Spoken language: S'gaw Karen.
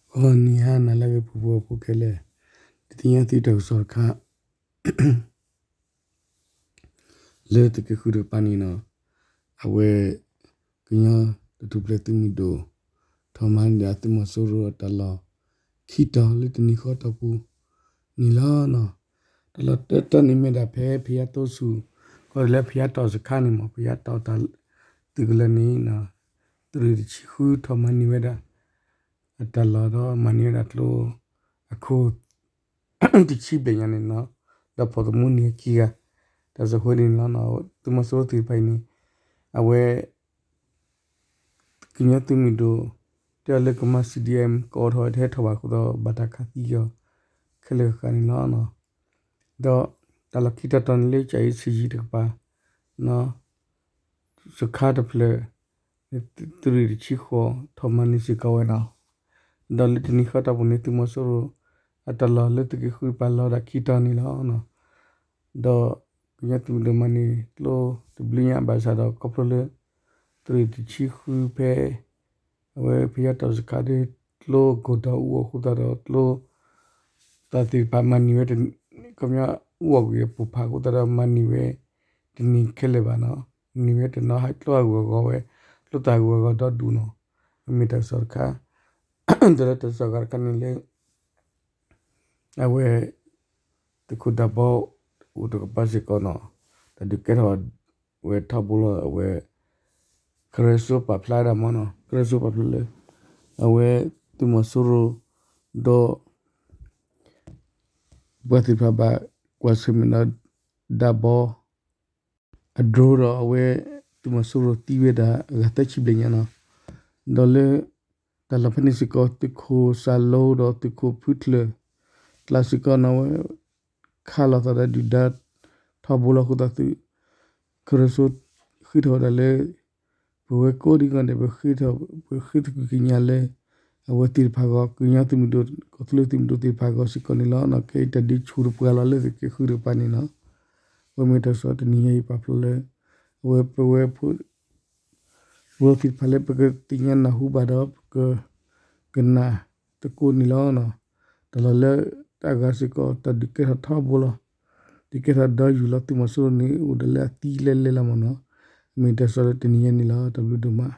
ဂီၤနံၤဟါနၤလၢအဂ့ၤ ပှၤဖှီၣ်ဖိခဲလၢာ်, ဒုးသ့ၣ်ညါသုတၢ်ကစီၣ်တခါ လၢသုးက့ဃုတကပၤန့ၣ်လီၤ. အဝဲ ကညီတၢ်ထူၣ်ဖျဲးသုးမုၢ်ဒိၣ် ထီၣ်မၤန့ၢ်ဒၣ်သုးမီၤစိရိၤအတၢ်လီၢ် ခံတီၤလၢတနံၤဃီတီၢ်ပူၤန့ၣ်လီၤ. တၢ်လီၢ်တတီၤန့ၣ်မ့ၢ်ဒၣ်ဖဲ ဖယါတိစူၤ ကီၢ်လၢဖယါတီၢ်စခါန့ၣ်မ့ၢ် ဖယါတီၢ်တၢ်သုးကလၢၤန့ၣ် သုးရ့ၣ်တဆံဃုထီၣ်မၤန့ၢ်ဝဲဒၣ် အတၢ်လီၢ်ဒီးမၤန့ၢ်ဝဲဒၣ်ကျိအခိၣ် တဆံဘျဲၣ်ညါန့ၣ်လီၤ. ဒီးဖီၣ်သမူန့ၢ်ခံဂၤ တၢ်စၢဃိန့ၣ်လီၤ. သုးမီၤစိရိၤသ့ၣ်တဖၣ်အံၤန့ၣ် အဝဲ ကညီသုးမုၢ်ဒိၣ် တဲအီၤလၢကမၤ C D M ကအိးထီၣ်ဝဲတဟဲထီၣ်ဘၣ်အဃိသတး ဘၣ်တၢ်ခးသံအီၤ ခဲလၢာ်ဃၣ်ဃၣ်န့ၣ်လီၤ. ဒီးတၢ်လီၢ်ခံတီၤတီၤန့ၣ်လၢ ကၠၤအ့ဆံးယံၤတကပၤ စခါတဖျၢၣ် သုးရ့ၣ်တဆံဃိး ထီၣ်မၤန့ၢ်စ့ၢ်ကီးဝဲလီၤ. ဒီးလၢတနံၤဃီတီၢ်ပူၤန့ၣ် သုးမီၤစိရိၤ အတၢ်လီၢ်လၢသုးက့ဃုတကပၤလီၤဒၣ်ခံတီၤန့ၣ်လီၤ. ဒီးကညီသုးမုၢ်ဒိၣ်မၤန့ၢ်ကျိတဘျုးညါဘၣ်ဆၣ်ဒီး ခီဖျိလၢ သုးရ့ၣ်တဆံဃုဖဲ အဝဲဖယါတီၢ်စခါဒီး ကျိကိၢ်ဒီးအူအီၣ်အဃိသတးဒီး ကျိ တၢ်သ့ၣ်တဖၣ်မၤန့ၢ်ဝဲ ခီပညီအူအီၣ်ကွံာ်အပိၢ်ဖးအဃိသတးဒီး မၤန့ၢ်ဝဲတန့ၢ်ခဲလၢာ်ဘၣ်လီၤ. မၤန့ၢ်ဝဲတနီၤ ဟးကျိဟးဂူာ်အဂီၢ်ဝဲ ကျိတၢ်ဟးဂူာ်အဂီၢ်ဒီဒူၣ်လီၤ. အမ့ၢ်တၢ်ကစီၣ်တခါ ဒီးလၢတၢ်ကစီၣ်အဂၤတခါန့ၣ်လၢ အဝဲ သုးခိၣ်ဒၢဘီအိၣ်တကပၤစ့ၢ်ကီးလီၤ. တၢ်ဒုးကဲထီၣ်ဝဲထီဘိလီၤ. အဝဲ ကရၢစိပာ်ဖျါဒၣ်မ့ၢ်လီၤ. ကရၢစိပာ်ဖျါလၢ အဝဲ သုးမီၤစိရိၤ ဒီး ပှၤသ့ၣ်တဖၣ်ဘၣ်ကွၢ်ဆၢၣ်မဲာ်ဒီး ဒၢဘီ အdroneဒီးအဝဲ သုးမီၤစိရိၤသံဝဲဒၣ်အဂၤသၢဆံဘျဲၣ်ညါလီၤ. ဒီးလၢ တၢ်လီၢ်ဖဲန့ၣ်စ့ၢ်ကီး သုးခိၣ်စၢ်လိဒီးသုးခိၣ်ဖုချၢၣ် ကျါစ့ၢ်ကီးန့ၣ် အဝဲ ခးလိာ်သးဒီးဒုၣ်ဒါ ထီဘိလီၤအဃိသတး သုး ကရၢစိ ဃ့ထီၣ်ဝဲဒၣ်လၢ ပဝဲကိးဒံကီးန့ၣ် ပဃ့ထီၣ် ပဃ့သကွံၢ်ကညးလၢ အဝဲသ့ၣ်တဖၣ်အဂီၢ် ကညီသုးမုၢ်ဒိၣ် ကီၢ်သူလ့ၤသုးမုၢ်ဒိၣ်သ့ၣ်တဖၣ်အဂီၢ်စ့ၢ်ကီးန့ၣ်လီၤ. ခဲအံၤတၢ်ဒုးဆူၣ်တပှၢ်လီၤလၢသုးက့ဃုတကပၤန့ၣ်လီၤ. အဝဲမ့ၢ်တၢ်ကစီၣ်တနံၤညါအံၤပာ်ဖျါလၢ အဝဲပဝဲဖိ ဖိသ့ၣ်တဖၣ်လၢပကသ့ၣ်ညါနၢ်ဟူဘၣ်ဒီး ပက ကနၣ်သကိးန့ၣ်လီၤ. တၢ်လီၢ်လၢတၢ်အဂၤစ့ၢ်ကီး တၢ်ဒုးကဲထီၣ်ထီဘိလီၤ. ဒုးကဲထီၣ်ဒီယူၢ်လီၤ သုးမီၤစိရိၤန့ၣ် အိၣ်ဒီးလၢအသံလဲၢ်လဲၢ်လီၤမ့ၢ်လီၤ. အမ့ၢ်တၢ်ကစီၣ်လၢတနံၤညါန့ၣ်လီၤ. တၢ်ဘျုးဒိၣ်မး.